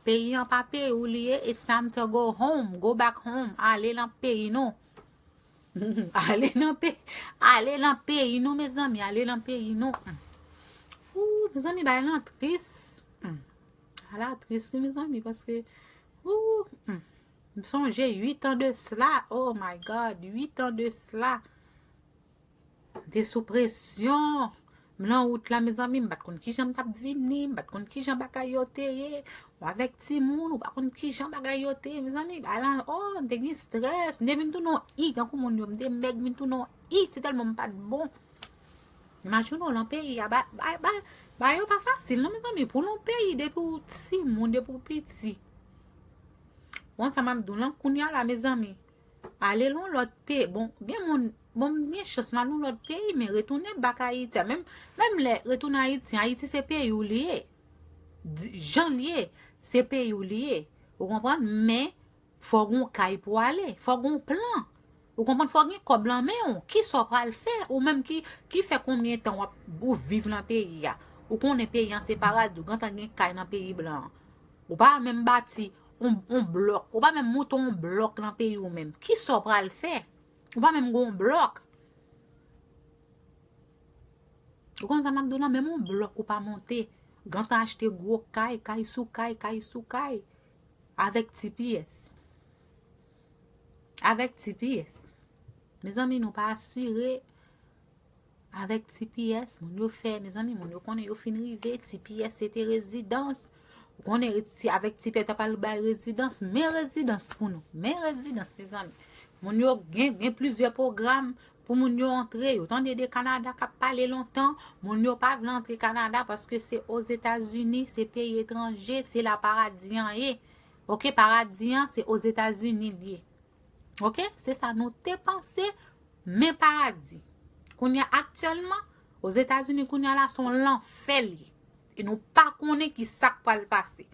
peyi an pa peyi w li ye, it's time to go home, go back home, ale nan peyi nou. Ale nan peyi, ale nan peyi nou, mezanmi, ale nan peyi nou. Hmm. Ooh, mezanmi, bagay lan tris. Hmm. Ala tris, wi, mezanmi, paske, ooh, hmm. M sonje uit an de sla, oh my God, uit an de sla. M te sou presyon. M nan wout la, mezanmi, m pa t konn kijan m t ap vini, m pa t konn kijan bagay yo te ye. Ou avèk timoun, ou pa konn kijan bagay yo te ye, mezanmi. Bagay lan, oh, m te gen strès. M te vin tounen yon i, tankou moun yo, m te mèg, vin tounen yon i, se tèlman m pa t bon. Imajine w lan peyi a, ba, ba, ba, bagay yo pa fasil, non, mezanmi. Pou lan peyi, depi w timoun, depi w piti. Bon, sa m ap di w lan, kounye a la, mezanmi. Ale lan lòt peyi. Bon, gen moun, bon, m gen chans m al lan lòt peyi, men retounen bak Ayiti a. Menm, menm lè retounen Ayiti, Ayiti se peyi w li ye. Di, jan l ye, se peyi w li ye. Ou konprann? Men, fò gen yon kay pou ale, fò gen yon plan. Ou konprann? Fò gen kòb lan men w. Kisa w pral fè? Ou menm ki, ki fè konbyen tan w ap, ou viv lan peyi a? Ou konnen peyi an se paradi, ou gentan gen kay nan peyi blan an. Ou pa menm bati yon, yon blòk. Ou pa menm moute yon blòk nan peyi w menm. Kisa w pral fè? Ou pa menm gen yon blòk. Ou konn sa m ap di w lan, menm yon blòk ou pa monte. Gentan achte gwo kay, kay sou kay, kay sou kay. Avèk T P S. Avèk T P S. Mezanmi, nou pa asire. Avèk T P S, moun yo fè, mezanmi, moun yo konnen yo fin rive, T P S se te rezidans. Ou konnen, ti, avèk T P S, yo t ap al bay rezidans, men rezidans pou nou. Men rezidans, mezanmi. Moun yo gen, gen plizyè pwogram pou moun yo antre. Yo tande de Kanada k ap pale lontan. Moun yo pa vle antre Kanada paske se Ozetazini, se peyi etranje, se la paradi an ye. Oke, paradi an, se Ozetazini li ye. Oke? Se sa nou te panse, men paradi. Kounye a, aktyèlman, Ozetazini, kounye a la, se yon lanfè li ye. E nou pa konnen ki sa k pral pase.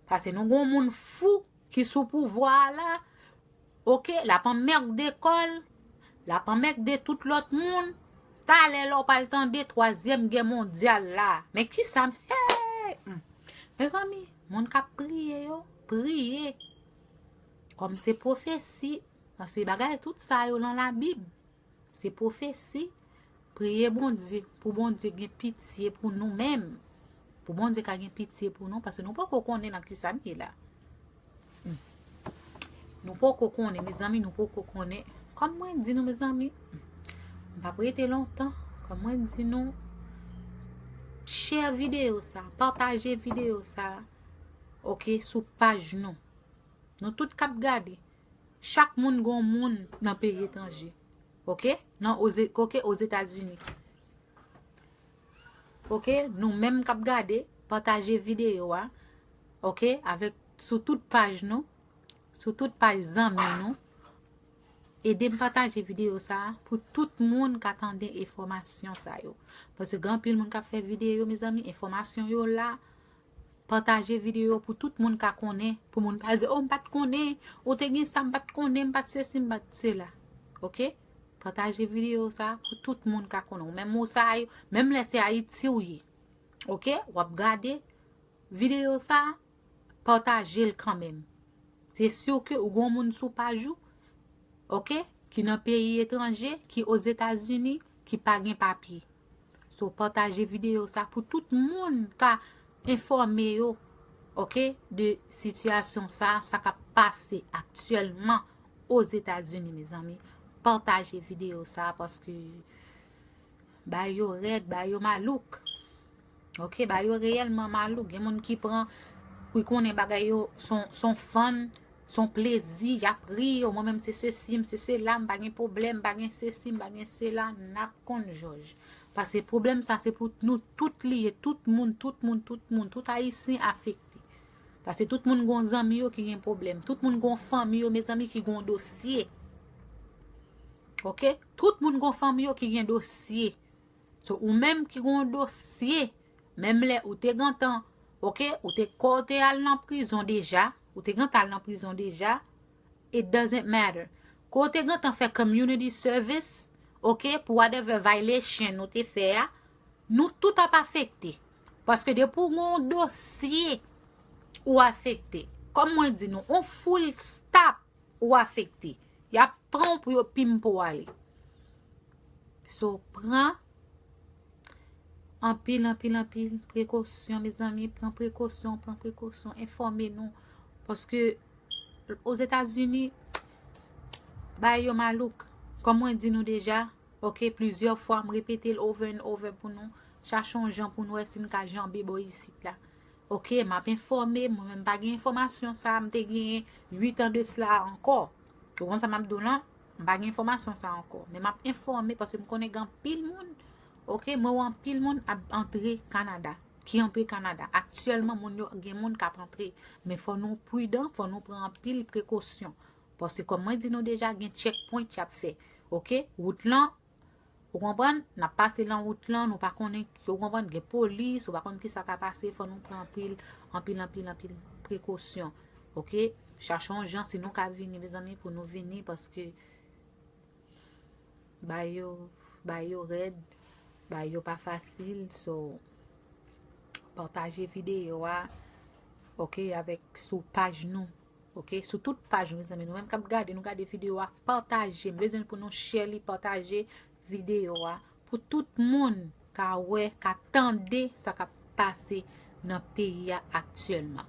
Paske nou gen yon moun fou ki sou pouvwa a la, oke, l ap anmègde kò l, l ap anmègde tout lòt moun. Talè la, w pral tande twazyèm gè mondyal la. Men ki sa m, hey! Hmm. Mezanmi, moun k ap priye yo, priye. Kòm se pwofesi, paske bagay tout sa yo lan Labib, se pwofesi, priye Bondye, pou Bondye gen pitye pou nou menm, pou Bondye ka gen pitye pou nou, paske nou poko konnen nan kisa n ye la. Hmm. Nou poko konnen, mezanmi, nou poko konnen. Kòm mwen di nou, mezanmi, m p ap rete lontan. Kòm mwen di nou, share videyo sa, pataje videyo sa, oke, sou paj nou. Nou tout k ap gade, chak moun gon moun nan peyi etranje. Oke? Nan Oze-, oke, Ozetazini. Oke? Nou menm k ap gade, pataje videyo a. Oke? Avèk, sou tout paj nou, sou tout paj zanmi nou. Ede m pataje videyo sa a pou tout moun ka tande enfòmasyon sa yo. Paske gen anpil moun k ap fè videyo, mezanmi, enfòmasyon yo la, Pataje videyo pou tout moun ka konnen, pou moun pa di, "Oh, m pa t konnen, ou te gen sa, m pa t konnen, m pa t sesi, m pa t sela." Oke? Pataje videyo sa pou tout moun ka konnen. Ou menm ou sa, menm lè se Ayiti ou ye. Oke? W ap gade videyo sa, pataje l kanmenm. Se si ke ou gon moun sou paj ou, oke, ki nan peyi etranje, ki Ozetazini, ki pa gen papye. So, pataje videyo sa pou tout moun ka enfòme yo, oke, de sitiyasyon sa, sa k ap pase aktyèlman Ozetazini, mezanmi. Pataje videyo sa paske ba yo rèd, ba yo malouk. Oke, ba yo reyèlman malouk. Gen moun ki pran, ki konnen bagay yo son, son fun, son plezi, y ap ri yo. Mwen menm se sesi, m se sela, m pa gen pwoblèm, m pa gen sesi, m pa gen sela, n ap konn jòj. Paske pwoblèm sa se pou nou tout li ye, tout moun, tout moun, tout moun, tout Ayisyen afekte. Paske tout moun gon zanmi yo ki gen pwoblèm, tout moun gon fanmi yo, mezanmi, ki gon dosye. Oke? Tout moun gon fanmi yo ki gen dosye. So, ou menm ki gon dosye, menm lè ou te gentan, oke, ou te, kò w te al nan prizon deja, ou te gentan al nan prizon deja, it doesn't matter. Kò w te gentan fè community service, oke, pou whatever violation ou te fè a, nou tout ap afekte. Paske depi w gon dosye, ou afekte. Kòm mwen di nou, on full stop, ou afekte. Y ap pran w pou yo pimpe w ale. So, pran anpil, anpil, anpil prekosyon, mezanmi. Pran prekosyon, pran prekosyon. Enfòme nou. Paske Ozetazini, bay yo malouk. Kòm mwen di nou deja, oke, plizyè fwa, m repete l over and over pou nou. Chache yon jan pou nou wè si n ka janbe bò isit la. Oke, m ap enfòme, mwen menm pa gen enfòmasyon sa a, m te genyen uit an de sila ankò. Ou konn sa m ap di w lan? M pa gen enfòmasyon sa a ankò. Men m ap enfòme paske m konnen gen anpil moun, oke, mwen wè anpil moun ap antre Kanada, ki antre Kanada. Aktyèlman, moun yo, gen moun k ap antre. Men fò nou pridan, fò nou pran anpil prekosyon. Paske kòm mwen di nou deja, gen checkpoint y ap fè. Oke? Wout lan, ou konprann? N ap pase lan wout lan, nou pa konnen, ou konprann, gen polis, ou pa konn kisa ka pase, fò nou pran anpil, anpil, anpil, anpil prekosyon. Oke? Chache yon jan, si nou ka vini, mezanmi, pou nou vini, paske ba yo, ba yo rèd, ba yo pa fasil, so, pataje videyo a, oke, avèk, sou paj nou. Oke, sou tout paj nou, mezanmi, nou menm k ap gade, nou gade videyo a, pataje. M bezwen pou nou share li, pataje videyo a pou tout moun ka wè, ka tande sa k ap pase nan peyi a aktyèlman.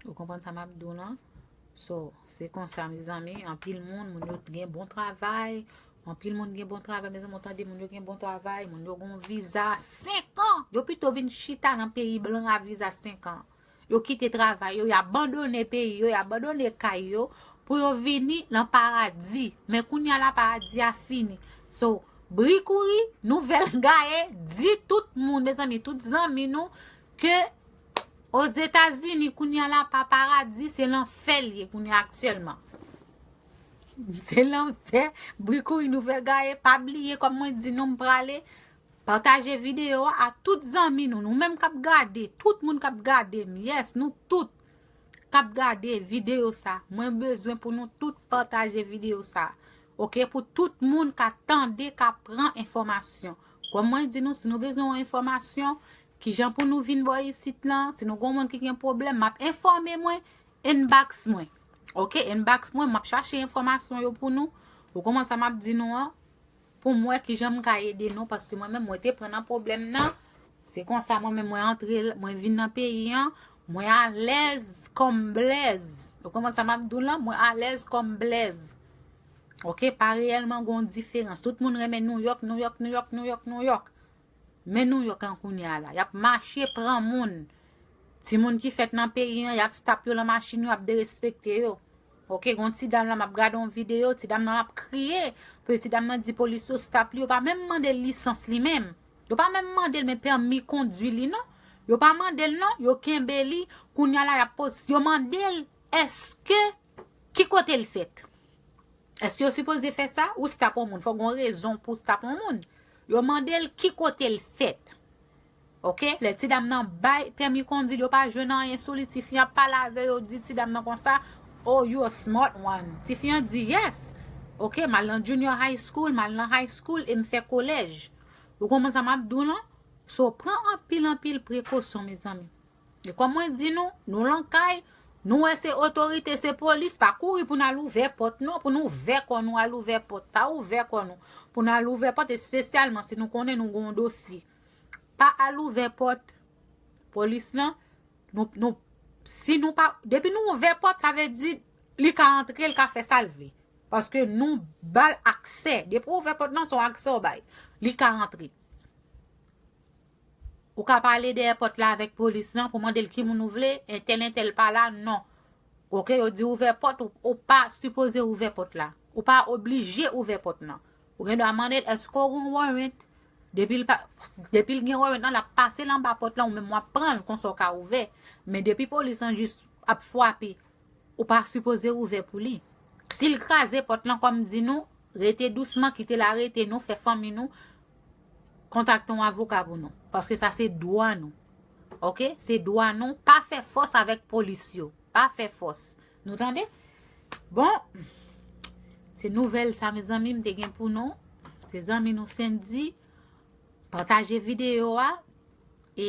Ou konprann sa m ap di w lan? So, se konsa, mezanmi, anpil moun, moun yo gen bon travay, anpil moun gen bon travay, mezanmi, ou tande moun yo gen bon travay, moun yo gen yon viza senk an, yo pito vin chita nan peyi blan a viza senk an. Yo kite travay yo, y abandone peyi yo, y abandone kay yo, pou yo vini nan paradi. Men kounye a la, paradi a fini. So, bri kouri, nouvèl gaye, di tout moun, mezanmi, tout zanmi nou, ke Ozetazini, kounye a la, pa paradi, se lanfè l ye, kounye a aktyèlman. Se lanfè, bri kouri, nouvèl gaye, pa bliye, kòm mwen di nou, m prale, pataje videyo a a tout zanmi nou, nou menm k ap gade, tout moun k ap gade m, yes, nou tout k ap gade videyo sa, mwen bezwen pou nou tout pataje videyo sa. Oke, pou tout moun ka tande, ka pran enfòmasyon. Kòm mwen di nou, si nou bezwen yon enfòmasyon, kijan pou nou vin bò isit lan, si nou gon moun ki gen pwoblèm, m ap enfòme mwen, inbox mwen. Oke, inbox mwen, m ap chache enfòmasyon yo pou nou. Ou konprann sa m ap di nou an? Pou m wè kijan m ka ede nou, paske mwen menm, mwen te pran nan pwoblèm nan. Se konsa mwen menm, mwen antre, mwen vin nan peyi an, mwen alèz kòm blèz. Ou konprann sa m ap di w lan? Mwen alèz kòm blèz. Oke, pa reyèlman gon diferans. Tout moun renmen Nouyòk, Nouyòk, Nouyòk, Nouyòk, Nouyòk. Men Nouyòk lan kounye a la. Y ap mache pran moun. Timoun ki fèt nan peyi an, y ap stop yo lan machin yo, y ap derespekte yo. Oke, gon ti dam lan, m ap gade yon videyo, ti dam lan ap kriye. Pou ti dam lan di polis yo stop li, yo pa menm mande l lisans li menm. Yo pa menm mande l men pèmi kondwi li non. Yo pa mande l non, yo kenbe li. Kounye a la, y ap poz, yo mande l, èske, ki kote l fèt? Èske yo sipoze fè sa? Ou stop yon moun, fò gon rezon pou stop yon moun. Yo mande l ki kote l fèt. Oke, lè ti dam nan bay pèmi kondwi, yo pa jwenn anyen sou li, ti fi an pale avè yo, di ti dam nan konsa, "Oh, you a smart one." Ti fi an di, "Yes." Oke, m al nan junior high school, m al nan high school e m fè kolèj. Ou konprann sa m ap di w lan? So, pran anpil, anpil prekosyon, mezanmi. E kòm mwen di nou, nou lan kay, nou wè se otorite, se polis, pa kouri pou n al ouvè pòt non, pou nou ouvè kò nou al ouvè pòt, pa ouvè kò nou, pou n al ouvè pòt, espesyalman si nou konnen nou gen yon dosye. Pa al ouvè pòt polis lan, nou, nou, si nou pa, depi nou ouvè pòt, sa vle di li ka antre, li ka fè sa l vle. Paske nou ba l aksè. Depi w ouvè pòt lan, se yon aksè w bay. Li ka antre. Ou ka pale dèyè pòt la avèk polis lan pou mande l ki moun ou vle, entèl, entèl pa la, non. Oke, yo di ouvè pòt, ou, ou pa sipoze ouvè pòt la. Ou pa oblije ouvè pòt lan. Ou gen dwa mande l, èske w gen warrant? Depi l pa, depi l gen warrant lan, l ap pase l anba pòt lan, ou menm w ap pran l, konsa w ka ouvè. Men depi polis lan jis ap frape, ou pa sipoze ouvè pou li. Si l kraze pòt lan, kòm di nou, rete dousman, kite l arete nou, fè fanmi nou kontakte yon avoka pou nou. Paske sa se dwa nou. Oke? Se dwa nou. Pa fè fòs avèk polis yo. Pa fè fòs. Nou tande? Bon, se nouvèl sa, mezanmi, m te gen pou nou. Se zanmi nou Sendy. Pataje videyo a. E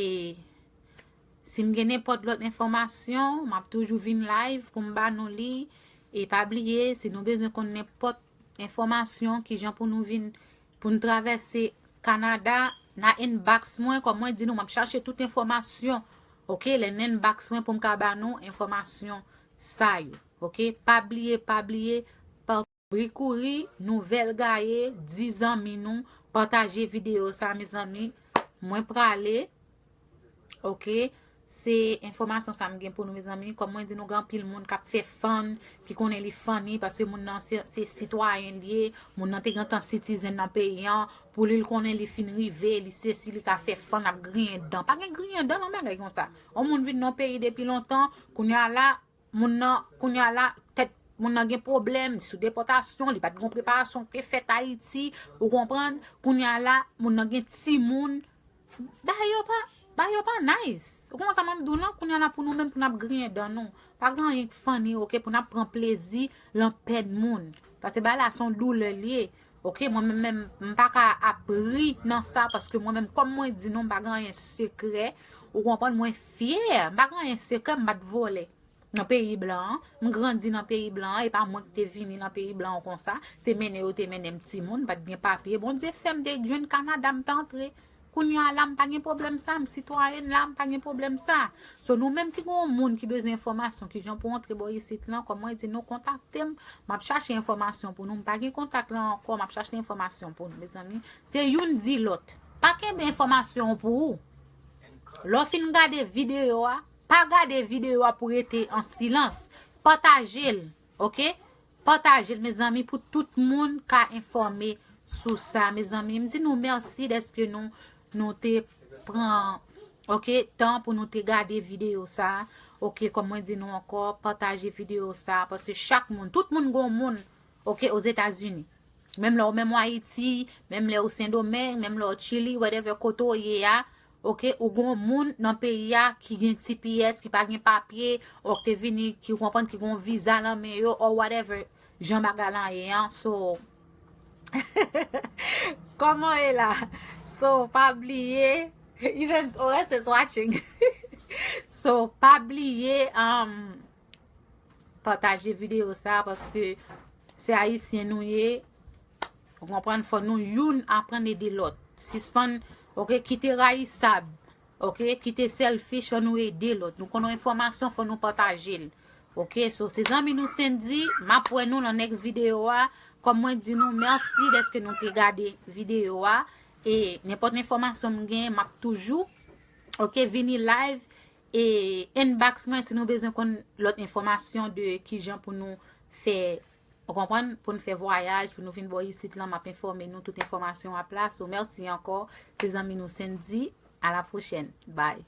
si m gen nenpòt lòt enfòmasyon, m ap toujou vin live pou m ba nou li. E pa bliye, si nou bezwen konn nenpòt enfòmasyon, kijan pou nou vin, pou n travèse Kanada, na inbox mwen, kòm mwen di nou, m ap chache tout enfòmasyon. Oke, lè n inbox mwen pou m ka ba nou enfòmasyon sa yo. Oke, pa bliye, pa bliye, pa kouri, kouri, nouvèl gaye, di zanmi nou, pataje videyo sa, mezanmi. Mwen prale. Oke? Se enfòmasyon sa m gen pou nou, mezanmi. Kòm mwen di nou, gen anpil moun k ap fè fun, ki konnen li funny, paske moun nan se, se sitwayen li ye, moun nan te gentan citizen nan peyi an, pou li l konnen li fin rive, li sesi, li ka fè fun, ap griyen dan. Pa gen griyen dan nan bagay konsa. Yon moun vin nan peyi depi lontan, kounye a la, moun nan, kounye a la, tèt moun nan gen pwoblèm, sou depòtasyon, li pa t gen preparasyon k te fèt Ayiti, ou konprann? Kounye a la, moun nan gen timoun, bagay yo pa, bagay yo pa nice. Ou konprann sa m ap di w lan? Kounye a la pou nou menm, pou n ap griyen dan nou. Pa gen anyen k funny, oke, pou n ap pran plezi lan pèn moun. Paske bagay la se yon doulè l ye. Oke, mwen menm, menm, m pa ka ap ri nan sa, paske mwen menm, kòm mwen di nou, m pa gen anyen sekrè. Ou konprann, mwen fyè, m pa gen anyen sekrè, m pa t vòlè. Nan peyi blan an, m grandi nan peyi blan an, e pa mwen ki te vini nan peyi blan an konsa, se mennen yo te mennen m timoun, m pa t gen papye. Bondye fè m te jwenn Kanada, m t antre. Kounye a la, m pa gen pwoblèm sa, m sitwayèn la, m pa gen pwoblèm sa. So, nou menm ki gen yon moun ki bezwen enfòmasyon, kijan pou antre bò isit lan, kòm mwen di nou kontakte m, m ap chache enfòmasyon pou nou, m pa gen kontak lan ankò, m ap chache enfòmasyon pou nou, mezanmi. Se youn di lòt. Pa kenbe enfòmasyon pou ou. Lè w fin gade videyo a, pa gade videyo a pou rete an silans. Pataje l, oke? Pataje l, mezanmi, pou tout moun ka enfòme sou sa, mezanmi. M di nou mèsi dèske nou, nou te pran, oke, tan pou nou te gade videyo sa. Oke, kòm mwen di nou ankò, pataje videyo sa, paske chak moun, tout moun gon moun, oke, Ozetazini. Menm lè w, menm w Ayiti, menm lè w Sendomeng, menm lè w Chili, whatever kote w ye a, oke, ou gon moun nan peyi a ki gen T P S, ki pa gen papye, ou k te vini, ki w konprann, ki gon viza nan men yo, or whatever, jan bagay lan ye an. So, kòman e la? So, pa bliye, even Orestes watching. So, pa bliye, um, pataje videyo sa, paske se Ayisyen nou ye. Ou konprann, fò nou youn aprann ede lòt. Sispann, oke, kite rayisab. Oke, kite selfish, fò nou ede lòt. Nou konn yon enfòmasyon, fò nou pataje l. Oke, so se zanmi nou Sendy, m ap wè nou nan next videyo a. Kòm mwen di nou, mèsi dèske nou te gade videyo a. E nenpòt enfòmasyon m gen, m ap toujou, oke, vini live. E inbox mwen si nou bezwen konn lòt enfòmasyon de kijan pou nou fè, ou konprann, pou nou fè vwayaj, pou nou vin bò isit lan, m ap enfòme nou tout enfòmasyon ap la. So, mèsi ankò, se zanmi nou Sendy. A la pwochèn. Bye.